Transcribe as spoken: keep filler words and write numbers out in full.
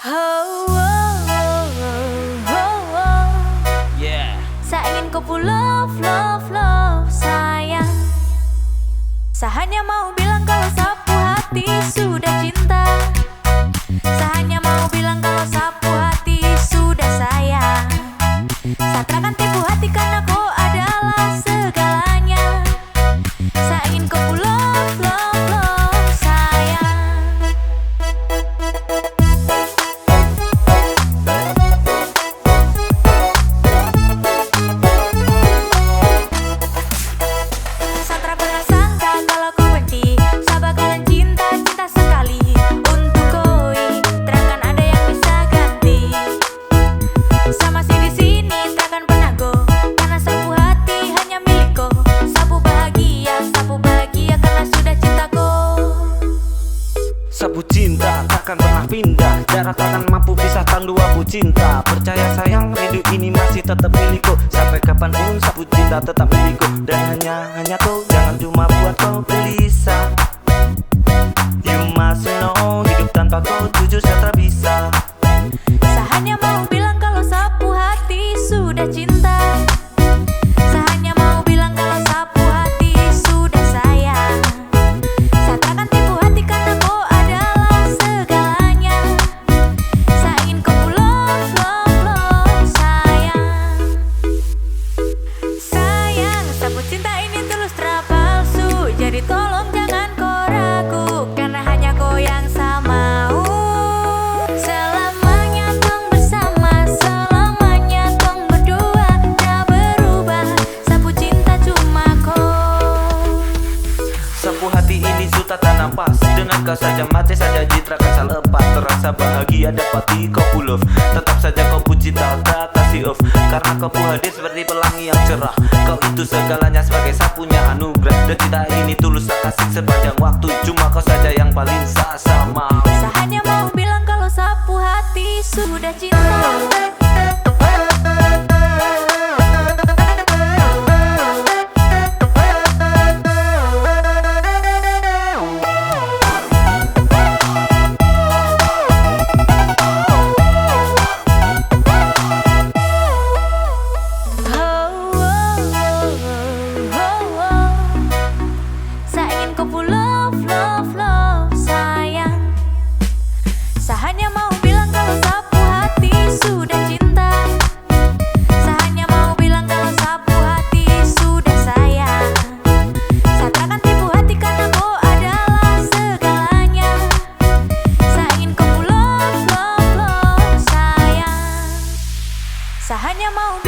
Ho, wo, wo, wo, ho, wo. Yeah. Sa ingin ko pu love, love, love, sayang. Sa hanya mau bilang kalo sa pu hati sudah cinta. Sa hanya mau bilang kalo sa pu hati sudah sayang. Sa tarakan tipu hati karna ko adalah segalanya. Sa ingin ko pu love, love, love, sayang. Sa tra pernah sangka kalo ko benci, sa bakalan cinta, cinta sekali untuk koi, tarakan ada yang bisa ganti. Sa masih di sini, tarakan pernah go, karna sa pu hati hanya milik ko. Sa pu bahagia, sa pu bahagia karna sudah cinta ko. Sa pu cinta tarakan pernah pindah, jarak tarakan mampu pisahkan dua pu cinta. Percaya sayang, rindu ini masih tetap milik ko. Sampai kapanpun sa pu cinta tetap milik ko. Dan hanya, hanya ko, jangan cuma buat ko gelisah. You must know, hidup tanpa ko jujur sa tra bisa. Sa hanya mau bilang kalo sa pu hati sudah cinta. Sa hanya mau bilang kalo sa pu hati sudah sayang. Sa tarakan tipu hati karna ko adalah segalanya. Sa ingin ko pu love, love, love, sayang. Sayang, sa pu cinta ini tulus tra palsu, jadi tolong jangan ko ragu, karna hanya ko yang sa mau. Selamanya tong bersama, selamanya tong berdua, tak berubah, sa pu cinta cuma ko. Sa pu hati ini su tatanam pas, dengan kau saja mati saja jitra kan sa lepas, terasa bahagia dapati kau pu love, tetap saja kau pu cinta tak kasih off, karna kau pu hadir seperti pelangi yang cerah. Kau itu segalanya sebagai sa punya anugerah. Dan cinta ini tulus sa kasih sepanjang waktu. Cuma kau saja yang paling sa, sa mau. Sa hanya mau bilang kalo sa pu hati sudah cinta. Sa ingin ko pu love, love, love, sayang. Sa hanya mau bilang kalo sa pu hati sudah cinta. Sa hanya mau bilang kalo sa pu hati sudah sayang. Sa tarakan tipu hati karna ko adalah segalanya. Sa ingin ko pu love, love, love, sayang. Sa hanya mau